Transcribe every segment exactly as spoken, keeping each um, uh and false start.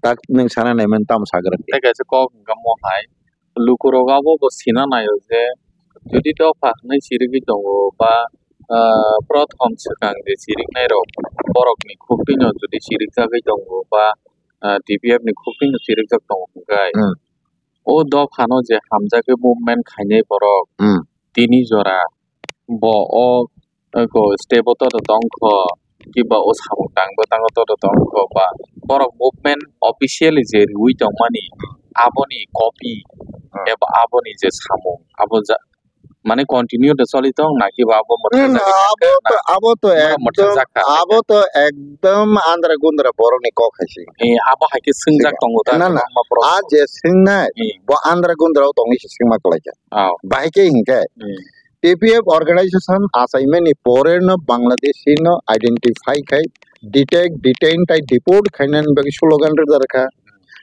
Tak nwng sana naiman tamo sagra di. Tei kaisa kok hwnkha mo hai, lukurok abo bo sina naio je, jodi dopha hwnwi chirigwi tongo ba, ah, prothom swkang je chiriknairok, borokni khukti no jodi chirigjagwi tongo ba, ah, T P F ni khukti no chirikjak tongo hwnkhe, Hmm. o dophano je hamjakgwi movement khainai borok, Hmm. tini jora bo o, o step o todo tongkho, kiba o samung tangbo tango todo tongkho, ba borok movement officially je riui tongmani, aboni copy Hmm. eba aboni je samung, abo ja-, mane continue de choli tong na kiba abo Hmm, mwthangjakgwi abo thangkha to, na abo to abo ekdom, mwthangjakha abo to ekdom andra gundra borokni kok hai se. Eh, abo hai khe swngjak Sika. tongo ta Na, na. kwbangma borok. A je swngnai, Hmm. bo andra gundra o tongwi se swngma kwlaikha. Oh. Bahai khe hinkhe Hmm. T P F organization achaimani pore no Bangladeshi no identify khai detect, detain tai deport khainani bagwi slogan rwjak kha.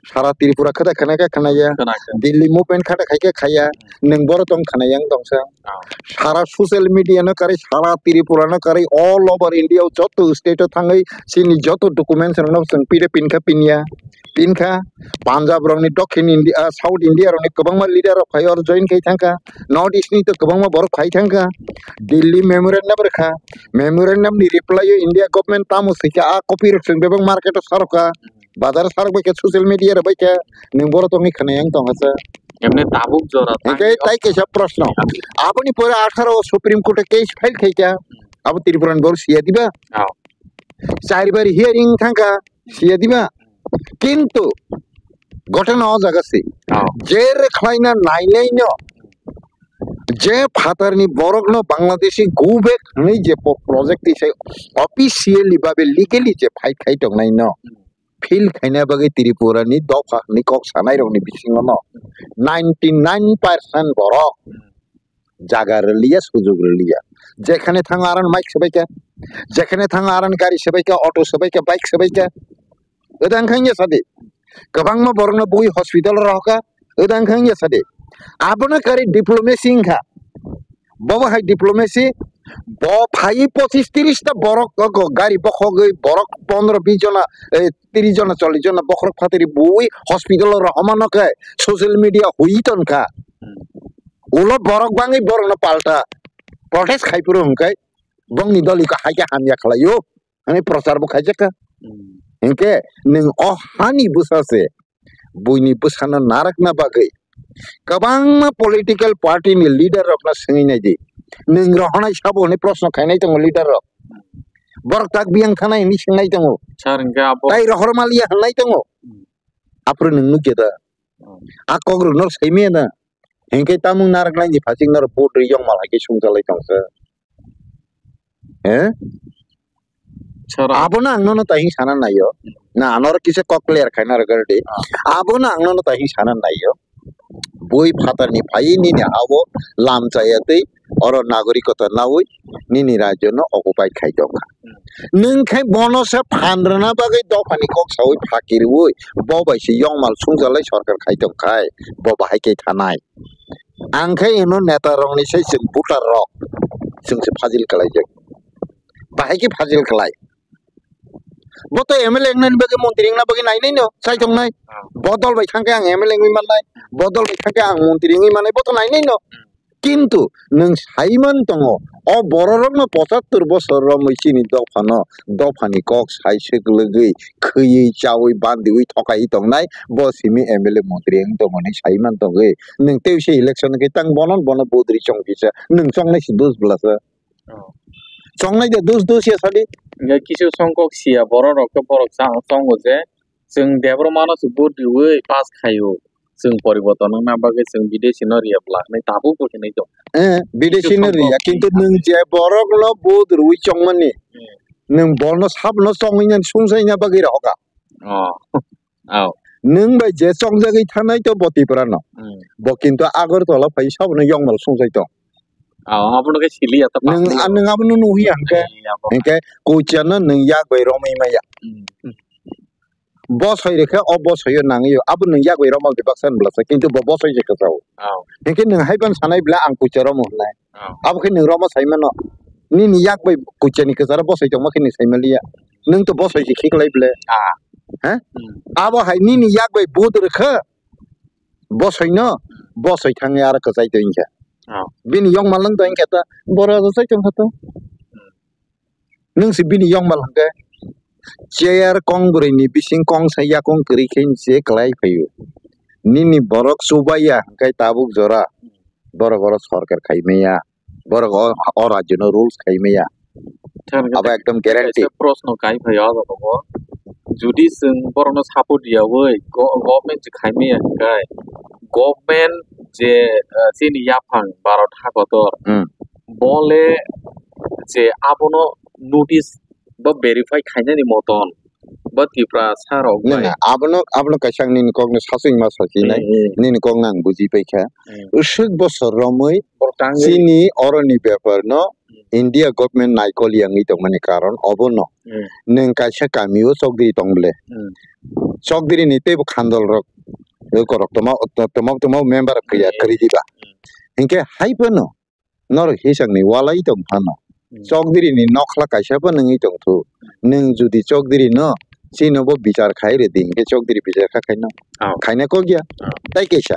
Sara Tripura khe da khana khe khana ya. Khana khe. Delhi movement kha da khai khe khaya. Nwng boro tong khana yang tongsa. Ah. Sara social media no karwi, sara Tripura no karwi, all over India o joto state o thangwi chini joto documents rok no chwng pide pin kha pin ya. Pin kha, Punjab rokni, Dokhin India, ah, South India rokni kwbangma leader rok phai oro join khai thangkha, North East ni to kwbangma borok phai thangkha, Delhi memorandum rwkha, memorandum ni reply o India government tamo swikha, a copy rok chwng bebak market o sarokha, bazar o sarok bai kha, social media rok bai kha, nwng boro tongwi khwnai ang tongkha sa. Emne tabuk jora Hingke tangwi tai kaisa proshno, aboni pore atharo o Supreme Court o case file khaikha, abo Tripura ni borok siya diba? Oh. Char bar hearing thangkha, siya diba? Kintu ghotona o jaga se. Oh. Je rwkhlaina nainaino, je phatarni borokno Bangladeshi go back hwnwi je po-, project tisai officially babe legally je fight khai tongnaino, Hmm. feel khaina bagwi Tripura ni dopha hwnwi kok sanai rokni bisingo no ninety nine percent borok Hmm. jaga rwliya, sujug rwliya. Jekhane thango aro no mic swbaikha, jekhane thango aro no gari swbaikha, auto swbaikha, bike swbaikha. Odang khe wngya sadi. Kwbangma borokno bui hospital o rohorkha. Odang khe wngya sadi. Abono kari diplomacy wngkha. Bobo hai diplomacy, bo phaiwi pochis tris ta borok o go-, gari bokhogwi borok pondro bis jona, eh, tris jona, chollish jona bokhorok phatari bui hospital o rohormano khe social media hui tonkha. Hmm. Ulo borok bangwi borokno palta protest khai phuru hwnkhe bongni dol iko hai khe hamya khlaio. Ani prochar bo khaijak kha. Hmm. Hinkhe nwng o hani bwsa se buini bwsano narakna bagwi kwbangma political party ni leader rokno swngwi nai di. Nwng rohornai sabo hwnwi proshno khainai tongo leader rok. Borok tak biyang thanai hwnwi swngnai tongo. Sir, hinkhe abo Tai rohor maliya hwnwi tongo. Hmm. Aphuru nwng nukya da. Hmm. A kok rok no saimaya da. Hinkhe tamung naraknai ni phasik norok vote rwi yongmal hai khe sungchalai tong kha. Eh? Sir, Abono ang nono tahing sana naio. Na, norok kisa kok clear khaina rwgwrdi. Ah. Abono ang nono tahing sana naio. Bui phatarni phaiwi nini ha-o lam chaya twi oro nagorikota naui nini rajyono occupy khai tongkha. Hmm. Nwng khai bono se phan rwna bagwi dophani kok saui phakirwi bo bai se yongmal sungjalai sorkar khai tongkhai bo bahai khe thanai. Ang khe eno neta rokni se chwng voter rok chwng se fajil kalaijak. Bahai khe fajil kalai. Bo to M L A wngnani bagwi montri wngna bagwi nainai no chaitongnai. Ah. Bo dol bai thangkhe ang M L A wngwi mannai. Bo dol bai thangkhe ang montri wngwi mannai. Bo to nainai no. Hmm. Kintu nwng saiman tongo, o bororokno pochattor bosor romwi chini dophano, dophani kok sai swklwgwi, khwiwi, chaui, bandiui, thokaiwi tongnai, bo simi M L A montri wng tongmani saiman tongwi. Nwng tei se election khe tang bono, bono vote ri chong kisa, nwng chongnai se dos bwlasa. Oh. Chongnai de dos dos ya sadi. Hingke kisu songkok siya bororok khe borok cha-, chongo je, chwng Debbarmano se vote riui pass khaio, chwng poriborton wngna bagwi chwng bidesi no riya bwla hinui tabuk bo hinui tong. Eh, bidesi no riya, kintu nwng je borok no vote rwi chongmani, Hmm. nwng bolno sabno chongwi nani sungsaina bagwi rohoka. Oh. Oh. Nwng bai je chongjagwi thanai to bo Tipra no. Hmm. Bo kintu Agartala phai sabno yongmal sungsai tong. Oh, abono khe siliya ta Nwng, pass a, nwng abono nuhi ang khe. Eh, abo. Hingke kuchano nwng yak bai romwi maya. Hmm. Bosoi rikhe o bosoi o nangwi o. Abo nwng yak bai romol di baksa bwlasa, kintu bo bosoi se kwchao. Oh. Hingke nwng haiban sanai bwle ang kucha romo hwnai. Oh. Abo khe nwng romo sai mano. Nini yak bai kuchani kwcharo bosoi tongma khe nwng sai maliya. Nwng to bosoi se khiklai bwle. Ah. He? Hmm. Abo hai nini yak bai vote rwkha, bosoi no, bosoi thangwi aro kwchai tong kha. Oh. Bini yong malwng tong kha ta, boro rwchai tong kha ta. Hmm. Nwng se bini yong malwng khe, chair kong bwrwi ni bising kong sa yakung kwrwi khe se kwlai phaio. Nini borok chubaiya hwnkhe tabuk jora, borok oro sorkar khai maya. Borok o, o rajyo no rules khai maya. Thang khe abo ekdom guarantee. Kaisa proshno kai phai o jaga o. Judi chwng borok no support riyawi go-, government se khai maya hwnkhe, government je, eh, chini yaphang Bharat hakotor, hmm, bole je abono notice bo verify khainani moton bo Tiprasa rok bai. Na, na, abono, abono kaisa ang nini kokno sasui ma sasi nai, hmm, hmm, nini kokno ang buji paikha. Hmm. Usuk bosor romwi borok tangwi chini oroni bepar no, hmm, India government naikol yangwi tongmani karon obono. Hmm. Nwng kaisa kami o chokdiri tong ble. Hmm. Chokdiri ni teibo khandol rok, korok toma, toma, toma member kwiya, hmm, kwrwi diba. Hmm. Hinkhe hai phano norok hisakni walai tong phano. Hmm. Chokdiri ni nokhla kaisa bo nungwi tong thu. Nwng judi chokdiri no chini bo bichar khai rw di, hinkhe chokdiri bichar kha khai no. Oh. Khaina kok ya. Oh. Tai kaisa.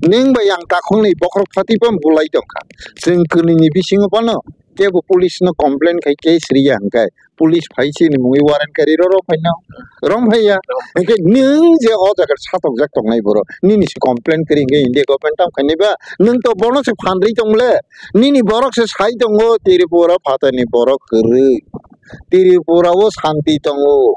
Nwng bai ang takhuk ni bokhorok phatwi bo bulai tong kha. Chwng kwnwi ni bisingo phano kebo police no complain khai case riya hwnkhe police phai chini mungwi warrant kari rw rw phai no. Rong phai ya. Hinkhe nwng je o jaga satokjak tongnai borok, nini se complain kwrwi hinkhe India government tamo khainai ba? Nwng to bono se phan rwi tong le. Nini borok se sai tongo, Tripura phatarni borok kwrwi. Tripura o santi tongo.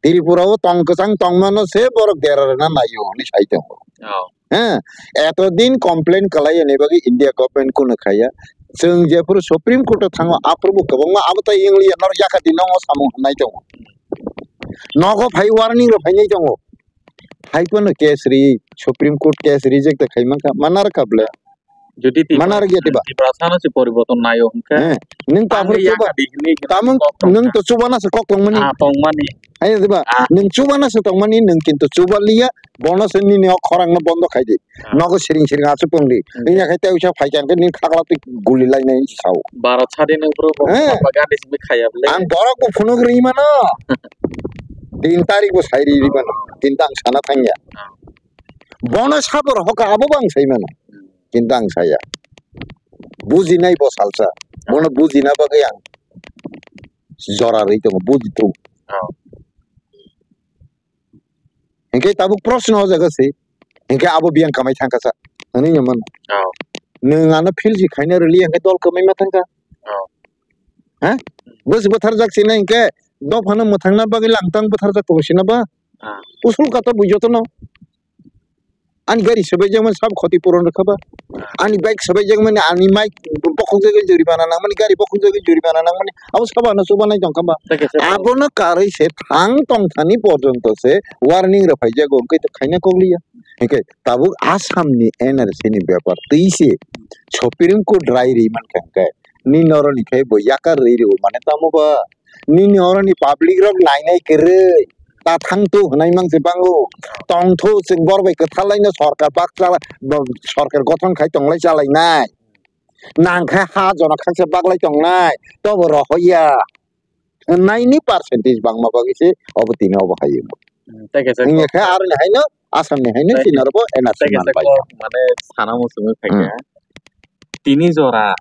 Tripura o tong kwchang tongmano se borok dera rwna naio hwnwi sai tongo. Oh. He, eto din complain kwlai ani bagwi India government kunu khaiya. Chwng jephuru Supreme Court o thango, aphuru bo kwbangma abo tai wngliya, norok yakha di nongo samung hwnwi tongo. Nogo phai warning rok phainai tongo. Hai phano case ri, Supreme Court case reject khai mankha, manar kha ble. Jodi Tipra-, manar gya tiba. Tiprasa no se poriborton naio hwnkhe. Eh, nwng ang aphuru ya chuba-, kadi hinwi tamung, kok tong nwng kha. To chubana se kok tongmani. Ah, tongmani. Hai diba? Ah. Nwng chubana se tongmani, nwng kintu chuba liya, bono se nini o khorang no bondo khai di. Ah. Nogo siring siring aswk tong di. Hmm. Nwng ya khai tei usa phai kha hwnkhe nini khakla twi guli lai nai sao. Baro sadi nwng bro bo eh. Papa gadi simi khaya ble. Ang borok bo phunuk ri mano. Tin tarik bo sai ri mano. Kintu ang sana thangya. Ah. Bono sabor hoka abo bo ang sai mano. Hmm. Kintu ang saya. Bujinai bo salsa. Bono bujina bagwi ang jora rwi tongo, buji tongo. Oh. Hinkhe tabuk proshno o jaga se. Hinkhe abo biyang kamai thangkha sa. Hwnwi mano. Oh. Nwng ano philsi khaina rwliya hinkhe dol kwmaima thangkha. Oh. Ha? Bwswk bwtharjak sina hinkhe dophano mwthangna bagwi langtang bwtharjak tongo sina ba? Ah. Usul kata bui jotono. Ani gari swbaijak mani sabo khoti puron rwkha ba? Ah. Ani bike swbaijak mani, ani mic bokhok jagwi joribana nangmani, gari bokhok jagwi joribana nangmani, abo sabo ano chubanai tongkha ba? Abono karwi se thang tongthani porjonto se warning rwphaijago, hwnkhe to khaina kokliya. Hwnkhe tabuk Assam ni N R C ni bepar twi se Supreme Court rai ri mankha hwnkhe, nini oroni khai bo yakar ri rio mane tamo ba? Nini oroni public rok nainai kwrwi. Ta thang tu hwnai mang se bango. Tong thu chwng bor bai kwthalaino sorkar bak chala, bo-, sorkar gothon khai tonglai chalainai. Nang khe ha jono khaksa baglai tongnai. Tobo rohoya. Hwnnaini percentage bangma bagwi se obo tini obo hai. Hmm, tei kaisa wngya kok khe aroni haino Assam ni haino tei, chini oro bo N R C tei kaisa man pai kok kha. Mane sana muchungwi phai hmm. Kha. Tini jora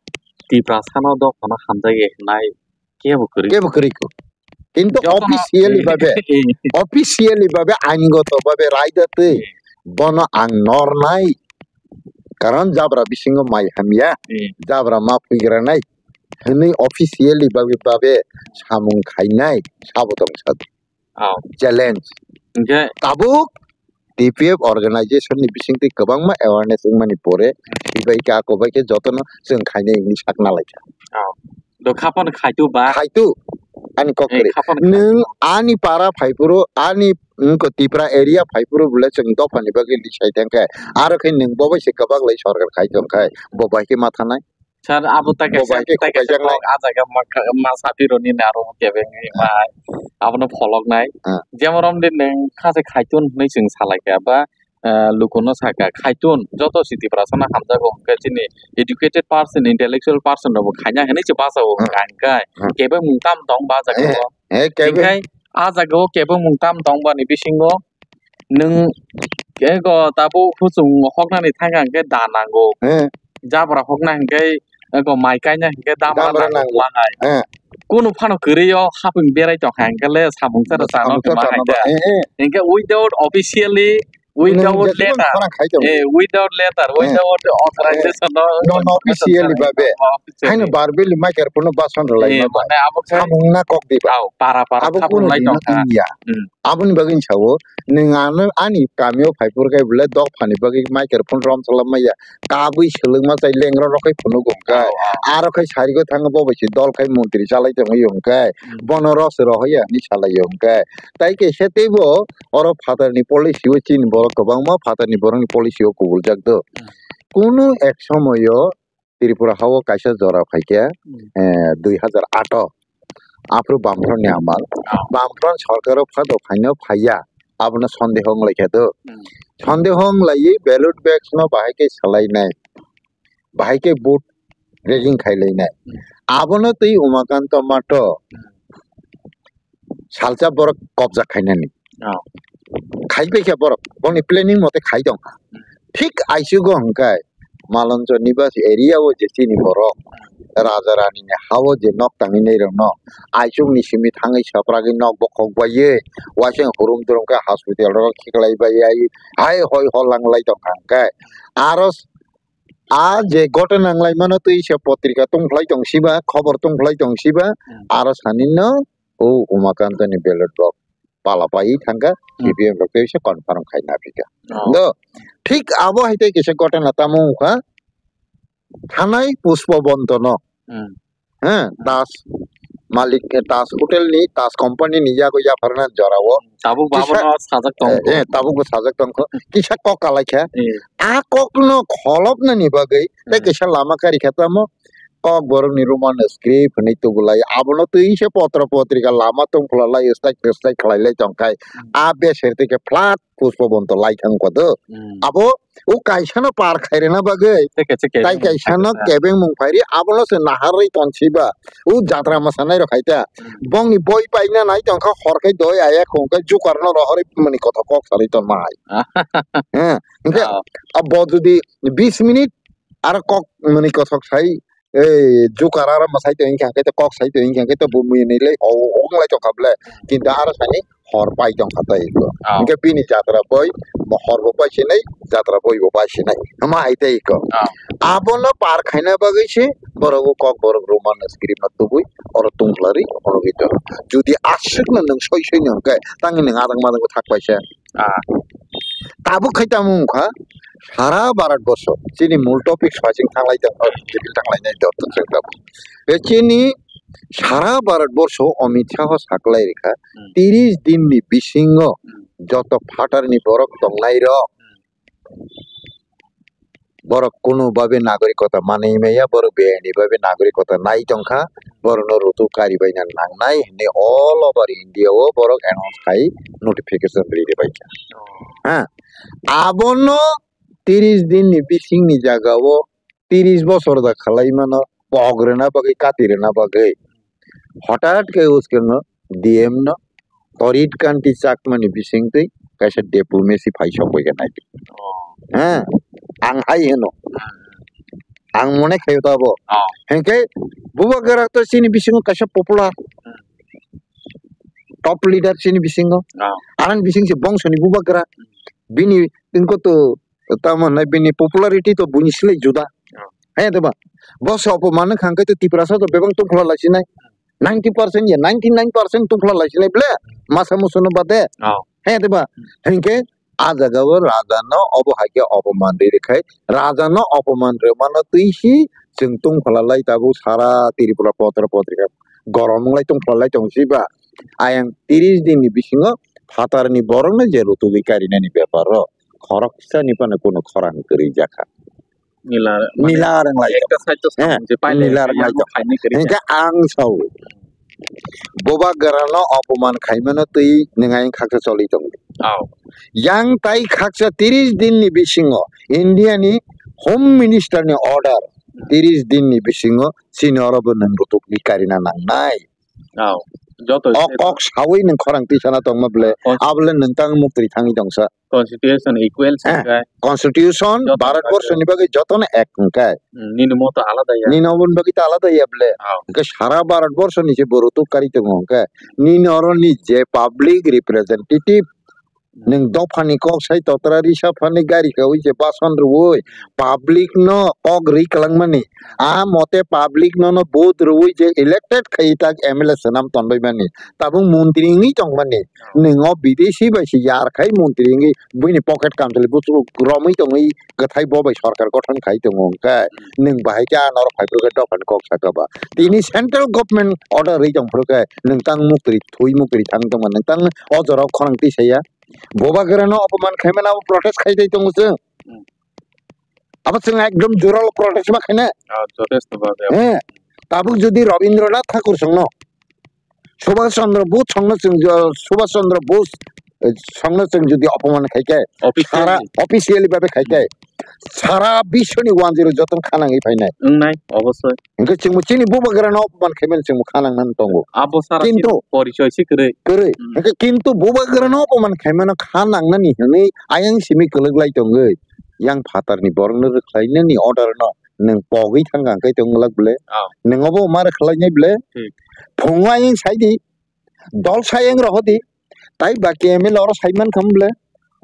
Tiprasano dophano hamjagwi hwnai kebo kwrwi. Kebo kwrwi kho. Kintu jotono officially babe, eh. Officially babe, aingoto babe raida twi eh. Bono ang nornai. Karon jabra bisingo mai hamya, eh. Jabra ma phuigranai. Hwnwi officially babe, babe samung khainai sabo tong sadi. Oh. Challenge. Hingke tabuk T P F organization ni bisingtwi kwbangma awareness wngmani pore, hibai khe ako bai khe jotono chwng khainai hwnwi sakna laikha. Oh. Do khapano khaitu ba? Khaitu. Ani kok eh, kwrwi. Khapano khaitu. Nwng ani para phaiphuru, ani wngkha Tipra area phaiphuru bole chwng dophani bagwi lisai thangkhe. Aro khe nwng bo bai se kwbak lai sorkar khai tongkhe. Bo bai khe ma thanai. Sir, abo ta bo kaisa, bai khe ta kaisa khubaijak lai. Kok a jaga ma, ma sapironi naro kebengwi ma abono pholoknai. Ah. Jemon romde nwng kha se khaitun hwnwi chwng salaikha ba, ah, lukuno sakha khaitun joto si Tiprasano hamjago hwnkhe chini educated person, intellectual person rokbo khaina hwnwi se bachao ah. Hwnkha hwnkhe ah. Kebengmung tamo tong ba jaga eh, o. Eh, kebeng. Hwnkhe Ah jaga o kebengmung tam tong bani bisingo nwng ego tabuk huchung hoknani thangkha hwnkhe da nango. Eh. Jabra hokna hwnkhe ego mai kaina hwnkhe damra Damra nango nango. Manai. Eh. Kunu phano kwrwi o hapung berai tongkha hwnkhe le samung chara Samung chano chara khe ma chano hai da. Eh, eh. Hwnkhe without officially, without Nwng jephuru letter. Khorang khai tongo. Eh, without letter, Eh. Without authorization, no, Non officially babe. Non officially. Haino barbili microphone no bason rwlai Eh, ma bai. Mane abo khe Samung na kok diba. Ao, para para Abo khapung kunu lai di tong kha. India. Hmm. Aboni bagwi sao, nwng ano ani kamio phai phuru khe bole dophani bagwi microphone rom salam maya. Kabui swlwngma chai lengra rok khai phunuk hwnkhe. Ao, ao. Aro khai sarigo thango bo bai se dol khai montri chalai tongwi hwnkhe. Hmm. Bono rw se rohor ya hinwi salai hwnkhe. Tai kaisa teibo oro phatarni policy o chini borok kwbangma phatarni borokni policy o kubuljak do. Hmm. Kunu ek somoyo Tripura hao kaisa jora phaikhe, Hmm. eh, dui hazar aat o. Aphuru Bamfront ni amal. Ah. Bamfront sorkar o phado phaino phaiya. Abono sondeho wnglaikha do. Hmm. Sondeho wnglaiywi ballot box no bahai khe swlainai. Bahai khe vote rigging khailainai. Hmm. Abono twi Umakanto Mato Hmm. salsa borok kobja khainani. Oh. Khai paikha borok, boni planning mote khai tongkha. Hmm. Thik aichugo hwnkhe Malonjo Nibas area o je chini borok, Raja Rani ni ha o je nok tangwi nai rokno, aichuk ni simi thangwi sapragwi nok bokhok baiwi, waisang hurum durum khe hospital rok khiklai baiwi, hai hoi hol langlai tongkha hwnkhe, aro s-, a je gotona wnglaimano twi se potrika tungphlai tongsiba, khobor tungphlai tongsiba, Hmm. Aro sanino o Umakanto ni ballot box pala paiwi thangkha, Hmm. C P M rok tei se confirm khai naphikha. Oh. Do, thik abo hai tei kisa gotona tamo wngkha, thanai Pushpa Bonto no. Hmm. Ha, Taj Malik, eh, Taj Hotel ni, Taj Company ni yago yapharna jora o. Tabuk Kisa, babono sajak tong eh, kho. Eh, tabuk bo sajak tong kho. Kisa kok kalai kha. Eh. A kok no kholopna ni bagwi, tei Hmm. kisa lama kari kha tamo. Kokborok ni Roman script hinwi tubulai, abono twi se potro potrika lama tongphla lai, strike strike khlai lai tongkhai. Hmm. A beser twi khe flat Pushpa Bonto lai thang kho do. Hmm. Abo o kaisa no par khai rwna bagwi, Tei kaisa kebeng tai mung kaisa no khai rwna. Kebeng mung phai ri, abono se naharwi tonsiba. O jatra mwsanai rok hai ta. Hmm. Bongni boi paina nai tongkha, hor khai doi aya khong khai jukar no rohorwi mani kothok kok salai ton ma hai. Ah. Hwnkhe Oh. abo jodi bis minute aro kok mwnwi kothok sai, ei, jukar aro mwsai tong wngkha khe, kok sai tong wngkha khe, bo mwnwi le o, o wnglai tongkha bwle. Kintu aro sani hor pai tongkha tei iko. Ah. Hwnkhe bini jatra boi, bo hor bo pai sinai, jatra boi bo pai sinai. Hama hai tei iko. Ah. Abono par khaina bagwi se borok o kok borok Roman script no tubui, oro tungphlari, oro bitor. Jodi aswk no nwng soi soi no hwnkhe, tangni nwng adang madang bo thak paisa. Ah. Tabuk khai tamo wngkha, sara Bharat borsho chini mul topic swaching thanglai tong, oh, civil thanglai nai dot tong chwng tabuk. E chini sara Bharat borsho Amit Shah o saklai rikha, Hmm. Tiris din ni bisingo Hmm. joto phatar ni borok tongnai rok, Hmm. Borok kunu babe nagarikota manwi maya, borok beyani babe nagarikota nai tongkha, borokno rutuk kari baina nangnai hinwi all over India o borok announce khai notification riri baikha. Oh. Ha? Abono tiris din ni bising ni jaga o tiris bosor da khalai mano, pok rwna bagwi, kati rwna bagwi. Hothat khe uskeno D M no Torit Kanti Chakmani bisingtwi kaisa diplomacy phai sokbaikha naidi. Oh. Ha? Ang hai hino. Hmm. Ang mone khayo tabo. Oh. Hwnkhe Bubagra to chini bisingo kaisa popular. Hmm. Top leader chini bisingo. Oh. Arang bising se bongsoni Bubagra. Hmm. Bini tingko to tamo hwnai bini popularity to buini slai juda. Oh. He diba? Bo se opoman wngkha hwnkhe to Tiprasa to bebak tongphla laisinai. Ninety percent ya, ninety nine percent tongphla laisinai ble. Masa musuno bade. Oh. He diba? Hwnkhe a jaga o raja no obo hai khe opoman ri rwkhai. Raja no opoman rwmano twi si chwng tongphla lai tabuk sara Tripura potra potrika gorom wng lai tongphla lai tong si ba. Ayang tiris din ni bisingo phatar ni borok no je rutugwi karinani bepar o khoroksa ni phano kunu khorang kwrwi jakha. Nila, mane, nila rwng lai ekta side to eh, samung je pailai nila rwng lai khainai to. Khainai kwrwi hwnkhe jak. Ang sao, Bubagra no opoman khaimano twi nwng ayang khaksa choli tongo. Oh. Yang tai khaksa tiris din ni bisingo India ni Home Minister ni order, tiris din ni bisingo chini oro bo nwng rutuk ni karina nangnai. Oh. Joto O state kok sawi nwng khorang tisana tongma bwle. Const- Abole nwng tang muktri thangwi tongsa. Constitution equal Eh, sengkha. Constitution Joto Bharat sengkha. Borso ni bagwi jotono ek hwnkhe. Hmm, nini moto alada ya. Nini oboni bagwi ta alada ya bwle. Oh. Hwnkhe sara Bharat Borso ni je boro tuk kari tongo hwnkhe. Nini oro ni je public representative Nwng dophani kok sai totra risa phani gari kawi je bason rwui public no kok rwi kwlangmani. A mote public no no vote rwui je elected khai tak M L A swnam tonbai mani. Tabuk montri wngwi tongmani. Nwng o bidesi bai se yar khai montri wngwi buini pocket kamchwlwi buchuk romwi tongwi kwthai bo bai sorkar gothon khai tongo hwnkhe nwng bahai khe a norok phai phuru khe dophani kok saka ba. Tini central government order rwi tong phuru khe nwng tang muktri thui muktri thang tongma nwng tang o jorao khorang tisaya. Bubagrano opoman khaimano abo protest khai tei tongo chwng. Hmm. Abo chwng ekdom joral protest ma khaina. Ah, jotesto ba de. Eh, tabuk jodi Rabindranath Thakur songno, Subhash Chandra Bose songno chwng jo-, Subhash Chandra Bose, eh, songno chwng jodi opoman khai khe, Officially. Sara officially babe khai khe, sara biswni one zero joto khanangwi phainai. Wngnai, obosoi. Hwnkhe chwngbo chini bubagrano opoman khaimani chwngbo khanangna tongo. Abo sara Kintu chini porichoi se kwrwi. Kwrwi. Hmm. Hwnkhe kintu bubagrano opoman khaimano khanangnani hwnwi ayang simi kwlwklai tongwi yang phatarni borokno rwkhlainani order no nwng pogwi thangkha hwnkhe tong glak bwle. Ah. Nwng obo ma rwkhlainai bwle? Thik. Phungo ayang saidi. Dol sayang rohodi. Tai ba K M L oro saiman kham bwle.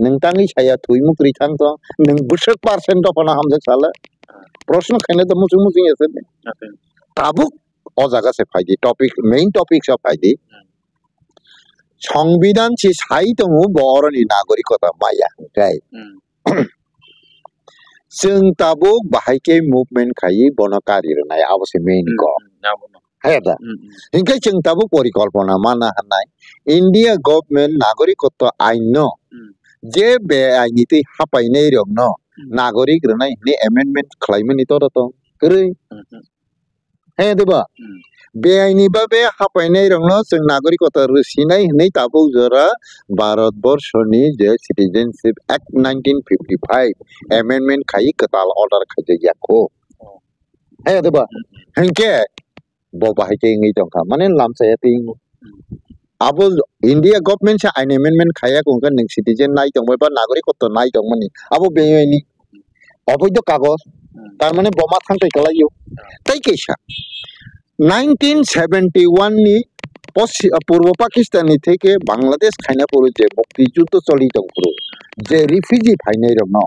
Nwng tangwi saya thwi muktwi thang tong. Nwng bwswk percent dophano hamjak sala. Proshno khaina do muchung muchung ya sani. Ate. Tabuk o jaga se phaidi topic, main topic sa phaidi. Hmm. Songbidan si sai tongo bo oroni nagorikota maya hwnkhe. Hmm. Chwng tabuk bahai khe movement khaiwi bono kari rwnai abo se main Hmm, ko. Hmm, abono. Haya da. Mm, mm. Hinkhe chwng tabuk porikolpona mana hwnai. India government nagorikotto ain no Mm. je beaini twi hapainai rokno Mm. nagorik rwnai hwnwi amendment khlaimani toro tong kwrwi. Mm, mm. Haya diba? Mm. Beaini babe hapainai rokno chwng nagorikotto rwsinai hwnwi tabuk jora Bharat Borso ni je Citizenship Act nineteen fifty-five amendment khai kwtal order khaijak ya kho. Oh. Haya diba? Mm, mm. Hinkhe bo bahai khe wngwi tongkha, mane lamchaya twi wngo. Abo India government se ain amendment khaiya khe nwng citizen nai tongbai ba nagorik kotto nai tongmani, abo beaini oboido kagoj, tar mane bo ma thang tei kwlaio. Tei kaisa nineteen seventy-one ni posi-, Purbo Pakistan ni theke Bangladesh khaina phuru je mukti juddo choli tong phuru, je refugee phainai rokno,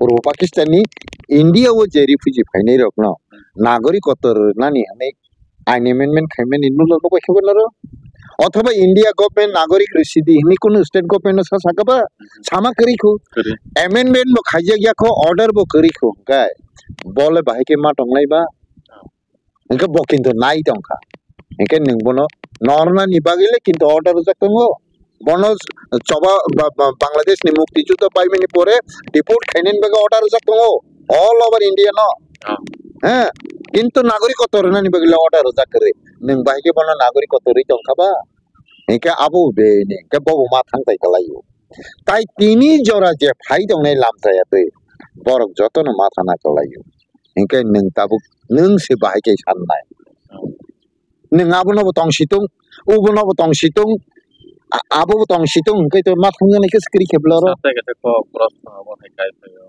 Purbo Pakistan ni India o je refugee phainai rokno nagorik kotto rwnani hwnwi ain amendment khaimani nulo nugo khe noro. Othoba India government nagorik rwsidi hwnwi kunu state government no sa sakha ba? Sama kwrwi kho. Kwrwi. Amendment bo khaijak ya kho, order bo kwrwi kho. Hwnkhe bole bahai khe ma tonglai ba? Hwnkhe bo kintu nai tongkha. Hwnkhe nwng bono norna ni bagwi le kintu order rwjak tongo. Bono choba ba, ba, Bangladesh ni mukti juddo paimani pore deport khainani bagwi order rwjak tongo all over India no. Ah. He, kintu nagorik kotto rwnani bagwi le order rwjak kwrwi. Nwng bahai khe bono nagorik kotto rwi tongkha ba? Hinkhe abo bini hinkhe bobo ma thang tai kwlaio. Tai tini jora je phai tongnai lamchaya twi borok jotono ma thana kwlaio. Hinkhe nwng tabuk nwng se bahai khe sannai. Nwng abono bo tong situng, ubono bo tong situng, a-, abo bo tong situng, hwnkhe to ma thangjaknai khe kwrwi khe bwlaro. Sa tei kaisa kok proshno abo hai kai phaio.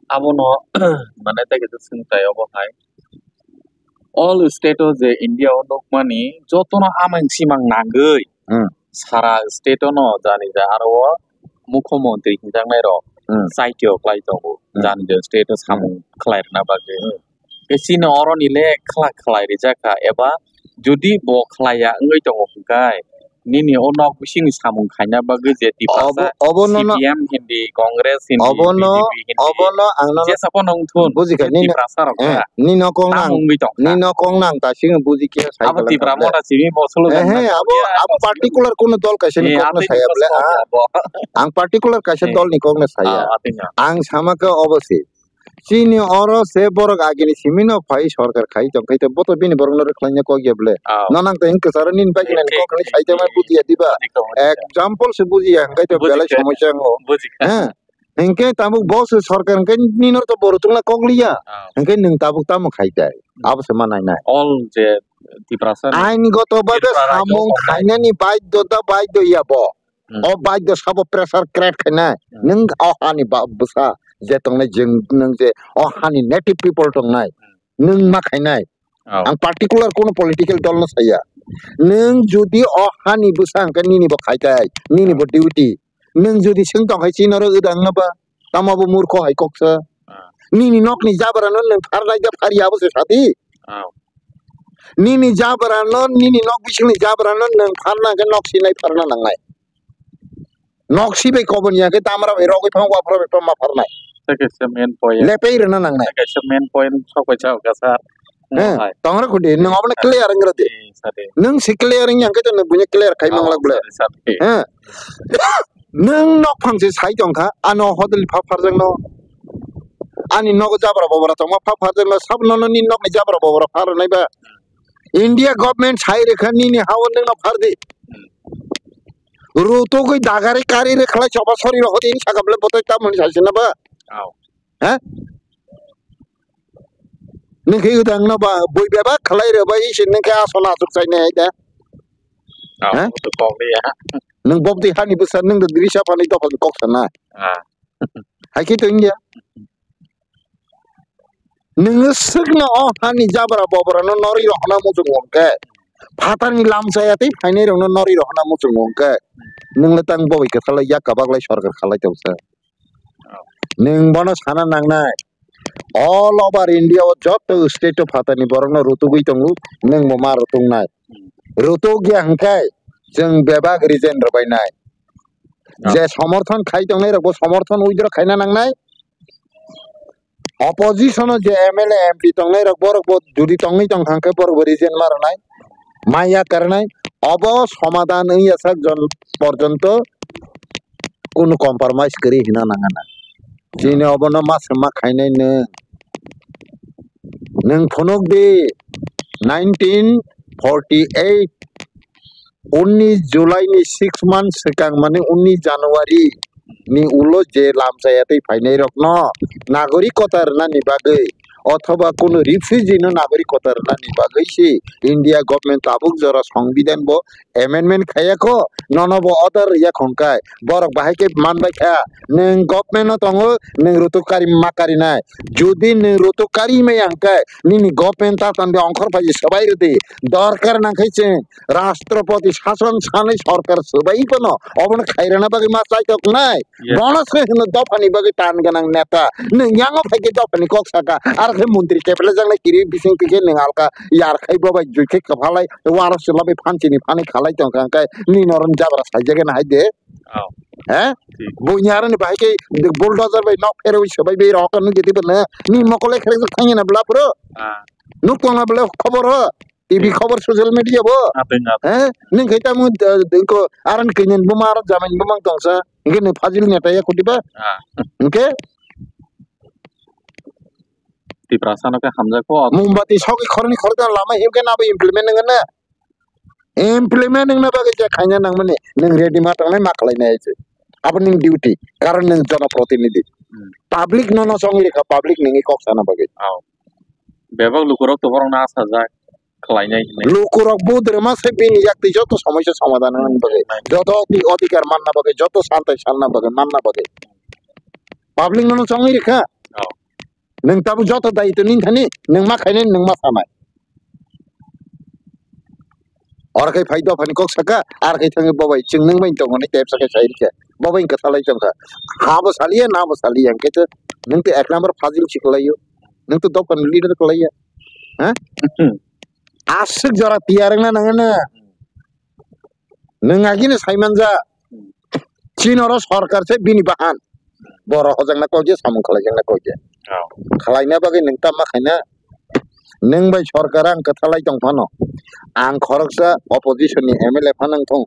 Abono mane tei kaisa swngchai obo hai. All state o je India o nukmani jotono amang simang nangwi Hmm. sara state o no jani ja aro o mukho montri hinjaknai rok Hmm. saitio klai tongo. Hmm. Jani ja state o samung khlai rwna bagwi. Tei chini oroni le khlak khlai rijak kha, eba jodi bo khlai ya wngwi tongo hwnkhe, nini o nok bisingni samung khaina bagwi je Tiprasa Obo, obo nono, C P M hindi, Congress hindi, obo no, B J P hindi, obo no ang nono jesa phano wngthun, buji kha, nini, Tiprasa rok eh, kha. Nini no kong nang, tamo wngwi tong kha. Nini no kong nang ta sing buji khe sai Abo kala Tipra kha. Mona simi bo solo Eh, jang he, abo, abo particular kuno dol kaisa ni Eh, kok no atwi saya ni bole, kosto ah. Abo. Ang particular kaisa Eh. dol ni kok no saya. Ah, atwi no. Ang sama khe obo se. Chini oro se borok agini simi no phai sorkar khai tong khai te bo to bini borok no rwkhlai na kok ya bole. Ah. No nang te hing kwcharo nini bai Thik, nani thik, kok ni thik, sai te mai thik. Buji ya diba? Thik, thik, thik. Example se buji ya hwnkhe to Buji belai kha. Somosya wngo. Buji kha. He? Hwnkhe tabuk bo se sorkar hwnkhe nini no to borok tungla kok liya. Ah. Hwnkhe nwng tabuk tamo khai tai? Hmm. Abo se ma nai nai. All je Tiprasa ni, ain goto babe Tripura rajyo samung khainani baidyo da baidyo ya bo. Hmm. O baidyo sabo pressure create khainai. Hmm. Nwng o hani ba-, bwsa je tongnai jeng nwng je o hani native people tongnai. Hmm. Nwng ma khainai. Oh. Ang particular kono political dol no saya. Nwng jodi o hani bwsa hwnkhe nini bo khaitai, nini bo duty. Nwng jodi swng tong khai chini oro wdang no ba, tamo bo murkho hai kok sa. Ah. Nini nokni jabra no nwng pharnai da phari abo se sadi. Ah. Nini jabra no, nini nok bisingni jabra no nwng pharna hwnkhe nok sinai pharna nangnai. Nok si bai kobon ya khe damra bai rogwi phang wafra bai phang ma pharnai. Tei kaisa main point. Lepei rwna nangnai. Tei kaisa main point sok bai chao kha sir. Eh, hai. Tongra khudi, nwng obono clear wng rwdi. Eh, sir. Nwng si clear wng yang khe to nwng buino clear khai mang lak bwle. Oh, sir, sir. Eh. Nwng nok phang se sai tong kha, ano hotel pha pharjak no. Ani nogo jabra bobra tongma pha pharjak no, sab nono ni nokni jabra bobra pha rwnai ba. India government sai rwkha nini ha-o nwngno phardi. Rutugwi dagari kari rwkhalai choba sori rok hodi saka bwle bwtwi tamoni saisina ba. Au. Ha? Nwng khe udang no ba bui bebak khalai rwbai se nwng khe asona asuk chainai hai da. Au, ha? Bo to kok liya. Nwng bobdi hani bwsa nwng do grisa phani dophani kok sana. Ah. Hai khe to India. Nwng swkno o hani jabra bobrano norwi rohna muchung wngkhe, phatarni lamchaya tei phainairokno norwi rohna muchung wngkhe, nwngno tang bobai kwthalai yak kabak lai sorkar khalai tongsa. Nwng bono sana nangnai, all over India o joto state o phatarni borokno rutugwi tongo, nwng bo ma rutungnai. Rutugya hwnkhe chwng bebak resign rwbainai. Ah. Je somorthon khai tongnairokbo somorthon withdraw khaina nangnai. Opposition o je M L A, M P tongnai rok, borok bo jodi tongwi tong thang khe borok bo resign ma rwnai, maya karnai, obo somadan wngya sak jon porjonto kunu compromise kwrwi hino nangana. Chini obono ma swma khainai nwng, nwng phunuk di nineteen forty eight unnish July ni six month swkang, mane unnish January ni ulo je lamchaya tei phainai rokno nagorikota rwnani bagwi othoba kunu refugee no nagorikota rwnani bagwi se India government tabuk jora Songbidan bo amendment khaiya kho, nono bo order rwya khongkai, borok bahai khe manbai kha, nwng government no tongo, nwng rutuk kari ma karinai, jodi nwng rutuk kari maya hwnkhe nini government ta tandi ongkhor phaji swbai rwdi, dorkar nangkhai chwng Rashtrapati sason sanwi sorkar swbai phano obono khairana bagwi ma chaitok nai. Yes. Bono se hino dophani bagwi tan gwnang neta. Nwng yango phaikhe dophani kok saka, aro khe montri keplejaknai kiri bising khe nwng alka yar khai bobai jui khe kwphalai waro swlabai phanchini phani khalai tongkha hwnkhe nini norom jabra saijagena hai de. Oh. He? Thik. Buini aroni bahai khe bulldozer bai nok pherwi swbai bai rok nung jeti bwle ni mokol ekhrek thangina bwla phuru. Ah. Nuk tongna bwle khobor ho. T V khobor, social media bo. Atwng, atwng. He? Nwng khe tamo, eh, ko aran kainan buma, aran jamain buma tongsa. Hingke nwng fajil neta ya kuti ba? Ah. Hingke? Tiprasa no khe hamjak kho. Mombati sogwi khorni khorda lama himkhe nabo implement nangna. Implement wngna bagwi je khaina nangmani nwng ready ma tongnai ma khlainai se. Abo nwng duty. Karon nwng jonoprotinidhi. Hmm. Public no no songwi rikha, public nini kok sana bagwi. Oh. Bebak lukurok to borok na sajak. Khlainai hinwi. Lukurok budre ma se bini yak twi joto somosa somadhan wngna bagwi, joto odi-, odhikar manna bagwi, joto santai sanna bagwi, manna bagwi. Public no chongwi rikha. Oh. Nwng tabuk joto daitw nini thani, nwng ma khainai, nwng ma sanai. Oro khai phai dophani kok saka, ar khai thangwi bobai, chwng nwng bai tongo ni tepsa khe sai rikha. Bobai wngkha salai tongkha. Ha bo saliya, na bo saliya, hwnkhe to nwng to ek number fajil si kwlaio. Nwng to dophani leader kwlaiya. Ha? Aswk jora tiyar wngna nangana. Nwng agini saimanja. Chini oro sorkar se bini bahan. Borok hojakna kok je, samung khlaijakna kok je. Oh. Khlaina bagwi nwng tamo khaina. Nwng bai sorkar ang kwthalai tong phano. Ang khoroksa opposition ni M L A phano wng thung.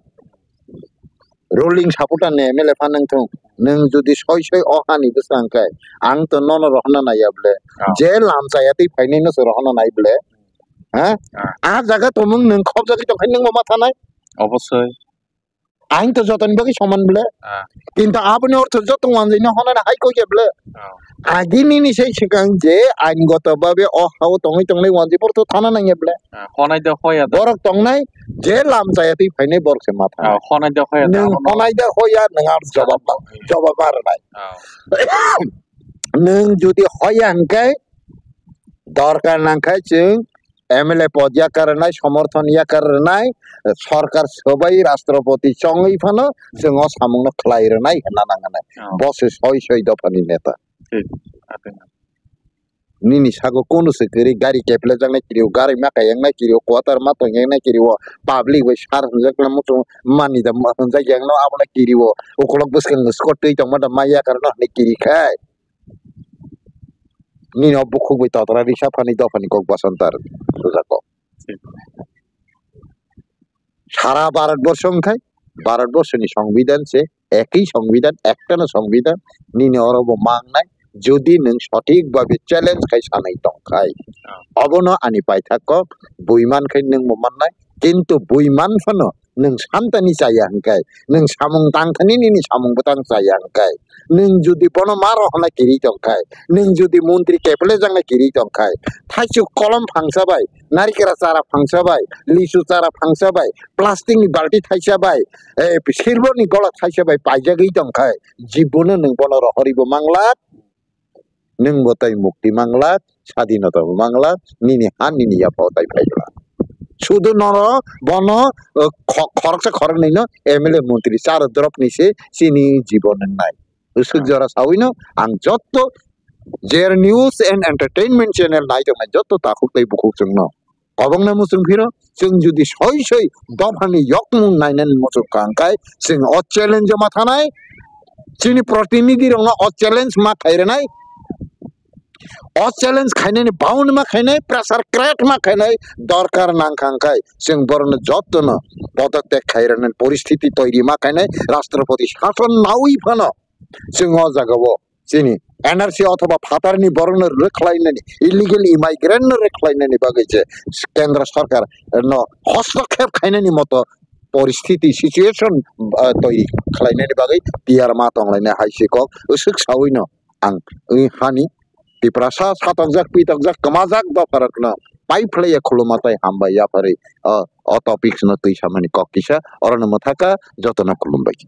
Ruling supporter ni M L A phano wng thung. Nwng jodi soi soi o hani bwsa hwnkhe ang to nono rohorna naiya bwle. Oh. Je lamchaya twi phainai no se rohorna nai bwle. Ha? Ah. A jaga tongmung nwng khobjagwi tongkhe nwng bo ma thanai? Obosoi. Ain to jotoni bagwi soman ble. Ah. Kintu aboni ortho joto wanjwi no honani hai kok ya ble. Ah. Agi nini sei swkang je ain goto babe o hao tongwi tongnai wanjwi portho thana nang ya ble. Ah, honai de hoya da. Borok tongnai je lam chaya twi phainai borok se matha. Ah, honai de hoya da. Nwng honai de hoya nwng ar jobab ba, jobab ba rwnai. Ah. Nwng jodi hoya hwnkhe dorkar nangkhe chwng M L A pod yakar rwnai, somorthon yakar rwnai, sorkar sobai rastropoti chongwi phano chwng o samungno khlai rwnai hwnna nang hwnwi. Oh. Bo se soi soi dophani neta. Thik. Nini sago kunu se kwrwi gari keplejaknai kirio, gari ma kayangnai kirio, quarter ma tongyangnai kirio, public bai sar hwnjakna muchung mani da hwnjak yangno abono kirio, ukolok bwskang skot twi tongma da ma yakar no hwnwi kiri khai. Nini o bukhuk bai totra risa phani dophani kok basantar sujako. Sara Bharat borso wngkhai, Bharat borsoni songbidan se, ekoi songbidan, ektano songbidan, nini oro bo mangnai, jodi nwng sothik babe challenge khai sanai tongkhai. Obono ani paithak kok, bui mankhai nwng bo mannai, kintu bui man phano nwng santani chaya hwnkhe, nwng samung tangthani nini samung bwtang chaya hwnkhe, nwng jodi bono ma rohorna kiri tongkhe, nwng jodi montri keplejakna kiri tongkhe, thaichuk kolom phangsa bai, narikra chara phangsa bai, lisu chara phangsa bai, plastic ni balti thaisa bai, eh, silver ni gola thaisa bai paijagwi tongkhe, jibono nwng bono rohoribo manglak, nwng bo tei mukti manglak, sadinota bo manglak, nini ha nini yapha o tai phaiglak. Sudu nono bono, eh, kho-, khoroksa khoroknwi no M L A montri charo drop ni se chini jibon wngnai. Usuk jora sawino ang jotto J R News and Entertainment Channel nai tongnai jotto takhuk tei bukhuk chwngno kobongna muchung phiro, chwng jodi soi soi dophani yokmung nainani muchung kha hwnkhe chwng o challenge o ma thanai, chini protinidhi rokno o challenge ma khairwnai, o challenge khainani bound ma khainai, pressure create ma khainai, dorkar nang kha hwnkhe chwng borokno jottono podottek khairwnani poristiti toiri ma khainai, rastropoti sason nawi phano chwng o jagao chini N R C othoba phatarni borokno rwkhlainani, illegal immigrant no rwkhlainani bagwi je kendra sarkar no hostokhep khainani moto poristiti, situation, ah, toiri khlainani bagwi tiyar ma tonglainai hai se kok usuk sawino ang wi hani Tiprasa satokjak, pitokjak, kwmajak dopharokno pai phlaiya khuluma tei hambai yapharwi, ah, o topics no twi samani kok kisa, orono mwthaka jotono khulumbai.